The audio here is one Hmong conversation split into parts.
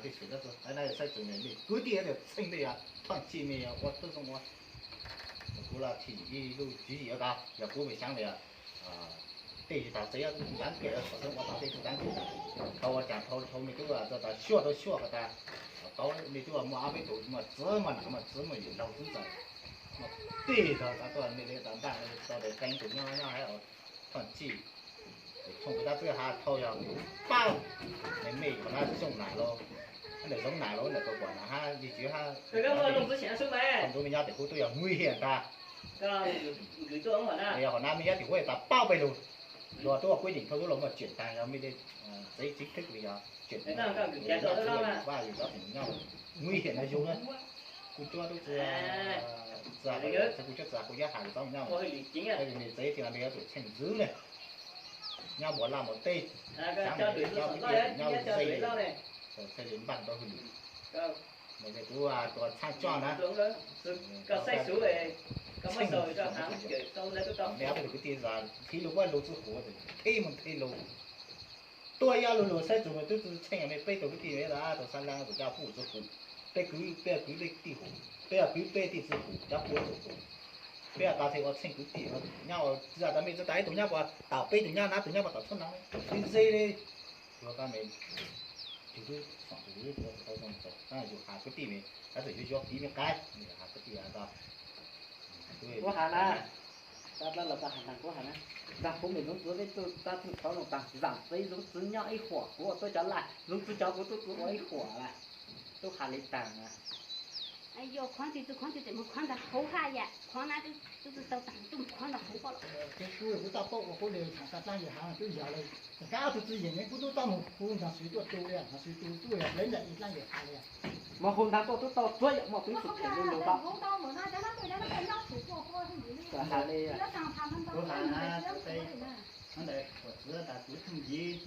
Tej xwm txheej, saib txwm me kwv tij tias txheej tej yog thoj txij me ua tub zoo ua. Kuv los thim ib lub tswv yim ko, yog kuv me xyaav li tej tag tsev ntawv kawm, txheej ua tau tej txheej ntawv kawm, dhau ua cas dhau dhau me tub txog tas xyuaj rau xyuaj ko tas, tau me tub muaj ob peb tus muaj txiv muaj nam muaj txiv muaj yawm laug tub ntxawm, muaj tij tog tuaj me li tas ntaj tau tes qee tus nyob nyob hais thoj txij. Tshooj kuv tab twb has dhau yog kuv paub, me me qhov na Xyooj Nam los, ntawm Zoov Nam los ntawm tau kuam na hab Lis Tswv hab, ntawd me nyob tim huv twb yog nguy hiểm ntag. Yog qhov na me nyob tim huv tas paub peb lug, luag twb ua kuj yeem thau tub los muaj tseem tag yog me tsev chính thức li yog tseem, vaj yug cov tim nyob nguy hiểm no yug na. Kuv cuab tub txwv, kuv cuab txwv kuv yuav has txog nyob, me tsev tias me yuav tsum tsheej ntxwv ne. Nyob npuas laj npuas teb, nyob ze, txhaj li npaj rau hwj lwm. Kuv tua txhaaj coj na, me ob peb tug kwv tij thiv lug muab lug txwj huv, thib mus thib lug. Tuaj ib ob lug lug saib txug mus twb txwj tsheej me peb tug kwv tij me tau xab leej tus coj puj txwj huv, peb kwv peb kwv peb tij huv, peb kwv peb tij txwj huv cov puj txwj huv. Peb tas txhij ua tsheej kwv tij nyob ua txwj tas me txwj tas ib tug nyob puas tom peb tug nyob na, tus nyob puas tom txhua no, txwj ze li. Ua koj me, tus twb foom tus twb ua tau zoo txaus, yus has kwv tij me, tab sis yuav yuav kiv me qaib, has kwv tij ko. Kuv has na, tab dlab los tau has ntaag kuv has na, ntaag kuv me Zoov Txwv peb tug tab tug thov zoo taag, zaam txwv Zoov Txwv nyob ib huam, kuv ua tuab cov laj Zoov Txwv cov kuv tub kuv ua ib huam lawm, tub has li taag na. Yog khuav tis tug khuav tis tes moog khuav ntaag hauv haj yam khuav na, tub tsi tau taag tub moog khuav ntaag hauv koj los. Kuv kuv tau paub ua kuv le thaum tas dlaab yawg has twb yog le, kab tug tsi yeem kuv tub tau moog hu ntaag Xwv tuaj tu le, ntaag Xwv tu tub yog le ntaag ib dlaab yawg has le. Mas hu ntaag tuaj tub tau txhua yam muaj tub tsi them le lug tau. Kuv has le, ntawd kuas txwv tas kuv thooj yig,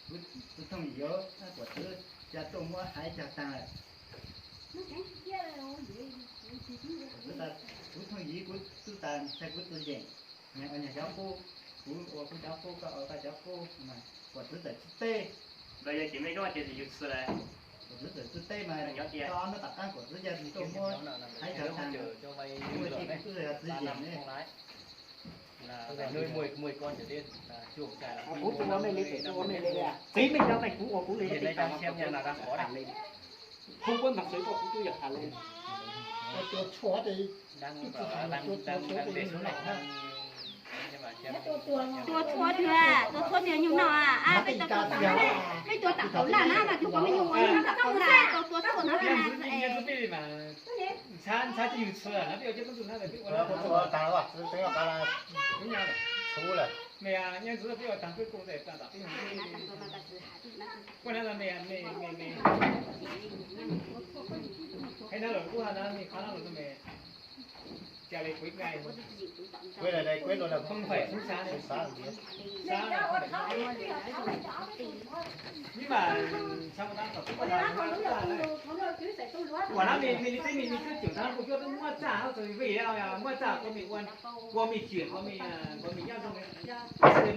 kuv thooj yig, kuas txwv ca tuaj muab haiv cog taag lawm. Kuv thooj yig kuv tub tas ntshai kuv tsi yeem, ua nyag cov qub, kuv ua kuv cov qub koj ua koj cov qub, kuas txwv txawm tsi teb. Ntawd yog ces mej nyob ces yus txwv lawm. Kuas txwv txawm tsi teb mas koj ob hnub tom qaab kuas txwv ca tuaj muab haiv cog taag, kuv tij kuv tub yog tsi yeem ne. Kuv tsi ua mej le, txwv mej cov mej kuv ua kuv le, kuv puab ntaag Xwv tuaj kuv tub yog has le. Tua txhua twg, tua txhua twg nyuj noj, peb tua tam hauv laj na mas tub kuv mej nyuj ua nyuj noj tam hauv laj, tua tua txhua no. Ntshai ntshai twb yug txhua na, peb ua cov koob txuj na, peb ua txhua taag, txwv tseem qa txhuv lawm. Kuv na me me me, hais na los kuv has na me qhov na los me, ca le kuv nqai, kuv le kuv le không phải xứng đáng, xứng đáng. Nim mas ua na me me li teb me me twb tseem taag kuv cuab tub muab txaj hab txog vij muab txaj kuv me ua, kuv me tseem kuv me, kuv me nyob zoo,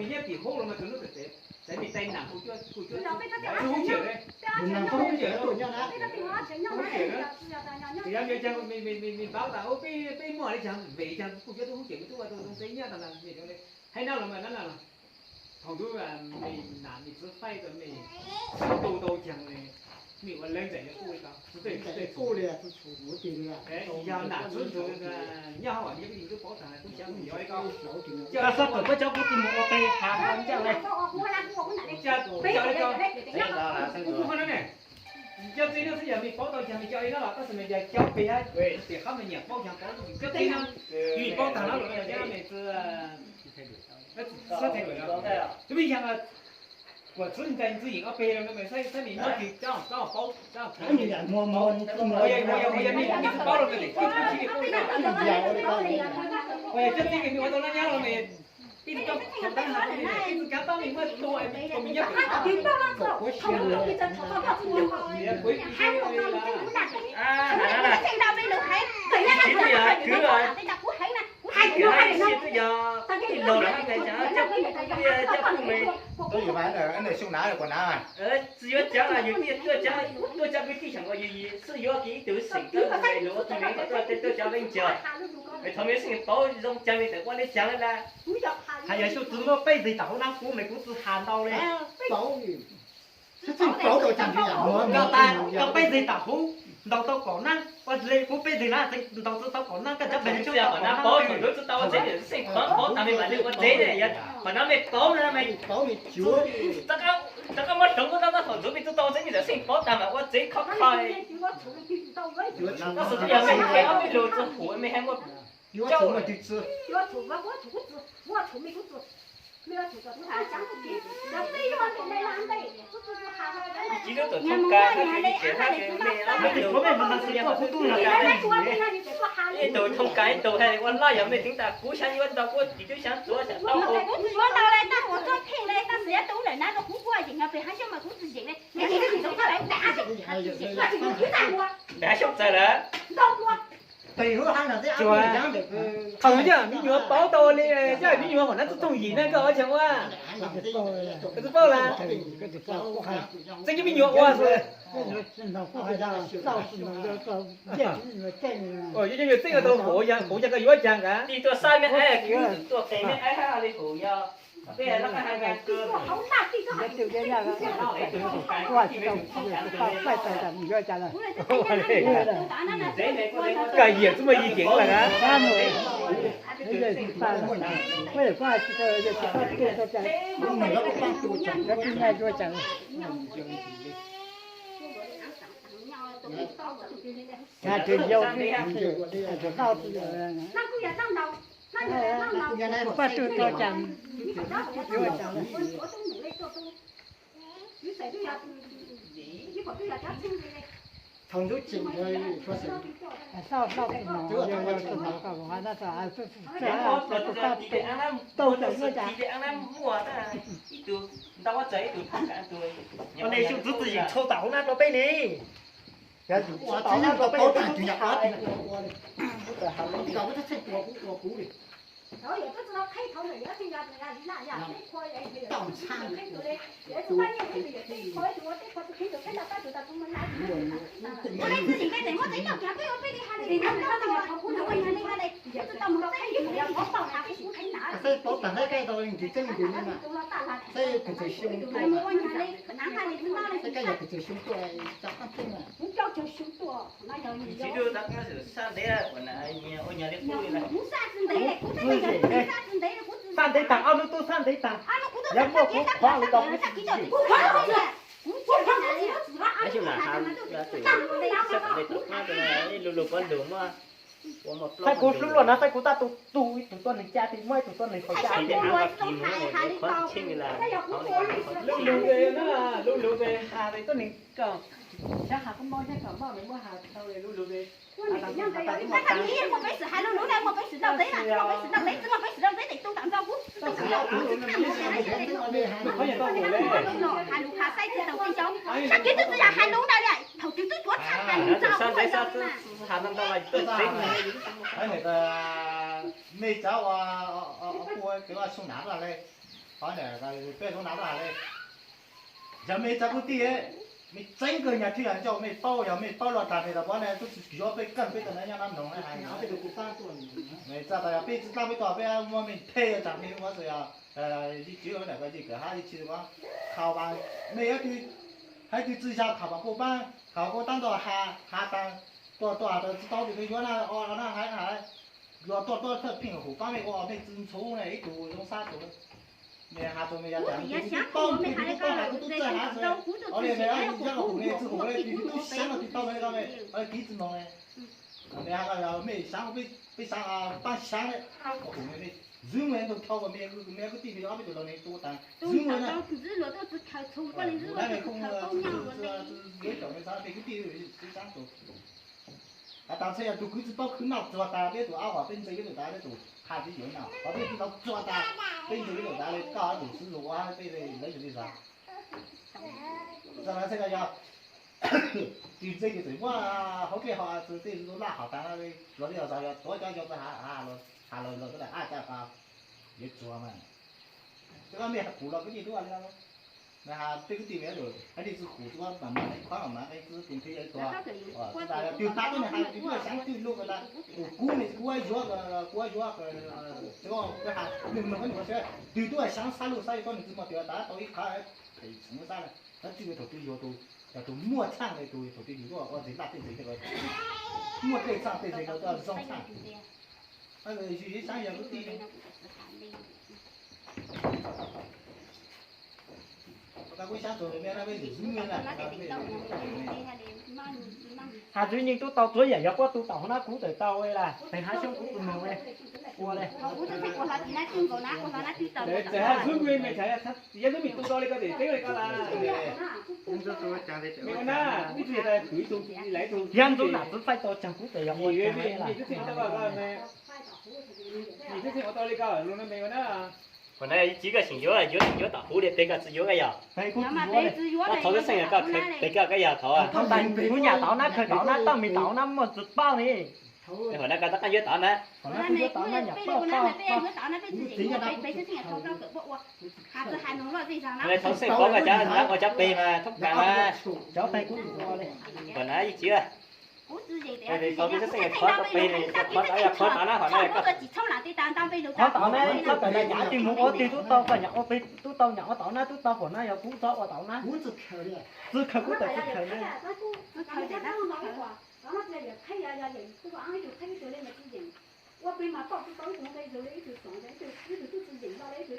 me nyob tim hub los mas txog hnub txawm tsev, txawm me tais nam kuv cuab, kuv cuab tub hub tseem le, tub hub tseem le, tub hub tseem le. Tsis yog me caag me me me paub tas peb peb muaj le caag vim caag kuv cuab tub hub tseem me tub ua tau zoo tsev nyob tas me le. Hais na los mas na los thaum ntawd me nam me txwv faib tau me txwv tu tau caag le, me ua leej ntxhais le kuj tau txwv tej txwv tej txhua. Yog nam txwv ntxwv nyob hauv me twb paub taag kuv xyaav kuv yuav ib ko, coj sab tawm peb cov kuv tsi mus ua teg has ua ncaaj le. Coj le coj, kuv kuj qhov no ne. Cov txiv no xwb yog me paub tau caag me coj li no los tab sis me yog cov peg hab tim qhov me nyiam paub caag paub, cov txiv no me paub taag no los me txwv, txwv txhua txhua, tus me yog kuas txwv ncaim txwv yeem ob peg los me saib saib me nyob twg coj coj paub coj, yog me txwv paub los me txwv tsi li, yog cov txiv me ua tau nab nyab los me peb txwv tau thaum tab has me txwv kav paab me muab tua me nyob twg. Kuv tsis yog kwv, hais twb yog tij laug los hab tais cov coj phooj me, tus Xyoo na kuv na, tsis yuav caav, yus tuaj caav, tuaj caav kwv tij xyoo ko yus xwb yuav kiag ib tug xeem tawb luag ua tug neeg kom tuaj, tuaj caav peb ncaws. Es thov mej xeem paub zoo caag li tawm ua li caag na. Has yog xyoo tsis muaj peb zeg tam huv na kuv mas kuv tsis has ntau li. Koj peb zeg tam huv ntaus tau kaum nab ua le kuv peb zeg na ntaus tsis tau kaum nab, koj cov peb xyoo tau kaum nab, thaum ntawd tsis tau ua tsev, xeem paub paub tas mej mam li ua tsev, qhov no mej paub na, mej paub mej cuav, rov qab muab hloov kuv tab tab thaum ntxuav mej tsis tau ua tsev, mej txawm xeem paub tas mas ua tsev khov kho. Tab sis twb yog mej qhia ob peb lus tsis hum mej hais muaj cauj. Tsis lub tuam thooj kas hab twb li tsev hab twb mej ob peb lus, ib tug thooj kas ib tug hais ua laj yog mej teev tas kuv xyaav yuav ntau kuv tsis twb xyaav txuav xyaav tau. Kuv tsis yuav ntau le, tab sis kuv txoj kheej le, tab sis yog tus ntawm na rau kuv kuj yeem no pem hab xyoob mas kuv tsis yeem le. Pem hab xyoob txawv lawm. Thaum yog me nyuam paub tau li, yog me nyuam hom nab txooj yim na koj ua tseem ua, koj tsis paub las. Txeeb cov me nyuam ua xwb. Cov me nyuam txeeb tau huv, huv yog koj yuav caag nkav. Tig tuaj saib mej aib, tuaj qis mej aib hab li huv yog. Koj yiam txuj muaj yim ceev lawm na. Paj tug tuag cas, paj tug tuag cas. Thaum ntub tseem, ua le xyoo txwv txwm yim tshau tam huv na rau peb ne. Yog ua tau na rau peb ne. Saib paub tag nrho koj tau ntsis tseeb ntsis na. Saib kws txawg xyoo tuaj, saib koj yog kws txawg xyoo tuaj, tsa qab tseeb na. Xab ntev ua nyuag li qub li na. Xab ntev tag, ob hnub tub xab ntev tag. Yog muaj kuv qhuav li tau kuv tsis. Saib kuv hlub luag na, saib kuv tab tus tu ib tug tuab neeg caj, muab ib tug tuab neeg haus caj. Lub lug, lub lug has tuab neeg ko, xyov has koj mob thiab kom mob, muab has tau lub lug. Hais lus has xaib tsis tau peb cov, sab kev twb tsis yog hais lus ntawd li, thaum twg twb tuav txhaj hais lus ntawd. Mej tsav ua, ua kuj kev ua xyoo nav tuaj le, qhov peb xyoo nav tuaj le. Yog mej tsav kwv tij, mej txeeb kawg nyag thiab yog ncauj mej paub, yog mej paub los tag mej los pab ne, tub tsis yuav peb kawg peb tau nyob nab noog hais. Mej txaj tas yog peb tsi tab peb tuaj peb muab mej the tsam mej muab xwb yog, yij tsi ntawm ko yij kawm hab yij tsi ua, khaus mej hais twg tsi zag khaus mas kuj paab, khaus kuj tab ntau has tas, tuaj tuaj has tas tsi tau tus mej yuav na, o na hais hais, yuav tuaj tuaj thawj pheej hum paab mej ua mej tsi ntxhuv ne ib tug zoo sab tug. Mej has tug mej yog tas tug tub paub tug tub paub has kuj tub txawj has xwb, o le mej yog kuv mej tsi hum le tug tub seev los tsis tau mej ko mej kiv tsi moog le. Mej has mej saav peb saav paab saav le, kuv mej zwb mej tug thau mej mej kwv tij mej ob peb tug laug ne tua tas zwb mej na. Yuav cov mej saav mej kwv tij saav tus. Has tas txhua yog tug kwv tsi paub khwv noj txuas tas peb tug ab huam peb ntse peb tug tas peb tug has tsis yuav noj, qhov peb tug tau txuas tas peb ntse peb tug tas le koj tus xwb lug ua peb lawv yug li zag. Txawm na txhua yog tus ntse ces txawm muab hauv dlej hos txawm tej laj hom tas los li los zog yog tuav cov yau txawm has los los txawm ab cas yuav txuas mas. Cov mej has kuv los kwv tij tub li no. Mas hais tej kwv tij me, hais li txwv khum txwv mas mas qhov mas qhov txwv tis thwv yog ib tug, twb tas twb tas twb nws hais twb tuaj xyaav twj luaj ko tas, kuv ne kuv yuav, kuv yuav, kuv hais nws mas koj nws twb tuaj xyaav xab luj xab yuav koj nws txwv mas tias tas tau ib qhov phem txwv xab na, tab txij thaum twg yog tus, yog tus muaj txhaaj li tus thaum twg yus tuaj ua ntxiv laj tej ntxiv ko, muaj tej txhaaj tej ntxiv ko tuaj zoo txhaaj. Yus ib xyaav yog kwv tij. Has txwv nyeej tub tau txhua yam yog koj tu tau na kuv tawm tau li las, tes hav xyoob kuv tus moog li. Ua li. Txhais hav xub me me txhais yog tub me tu tau li koj tes teb li koj las. Me ua na, ib tug yog tus ib tug yog ntxub nam txwv faib tau tsaag kuv tes yog ua li koj me. Yim tub txheej ua tau li koj lug no me ua na. Qhov na ib tsi koj tseem yuav, yuav tseem yuav tom huv li peg koj txwv yuav koj yog. Thov tub xeej koj peg koj koj yog thov. Kuv nyam tau na, khaws tau na, tau me tau na, muaj txwv paub li. Qhov na koj rov qab yuav tau na. Qhov na kuv yuav tau na, nyam paub paub. Txwv yog na, tub xeej paub koj cov na ua cov peg mas thoob kas mas. Cov peg kuv tus ua li. Qhov na ib tsi. Tau tub xeej qhov tau peg, qhov tau yog qhov tau na, qhov na. Qhov tau na, koj peg na nyam tig mus ua tig tub tau, koj nyam ua peg tub tau, nyam ua tau na tub tau, qhov na yog kuv txhob ua tau na. Txwv khaws kuv tawm txwv khaws li.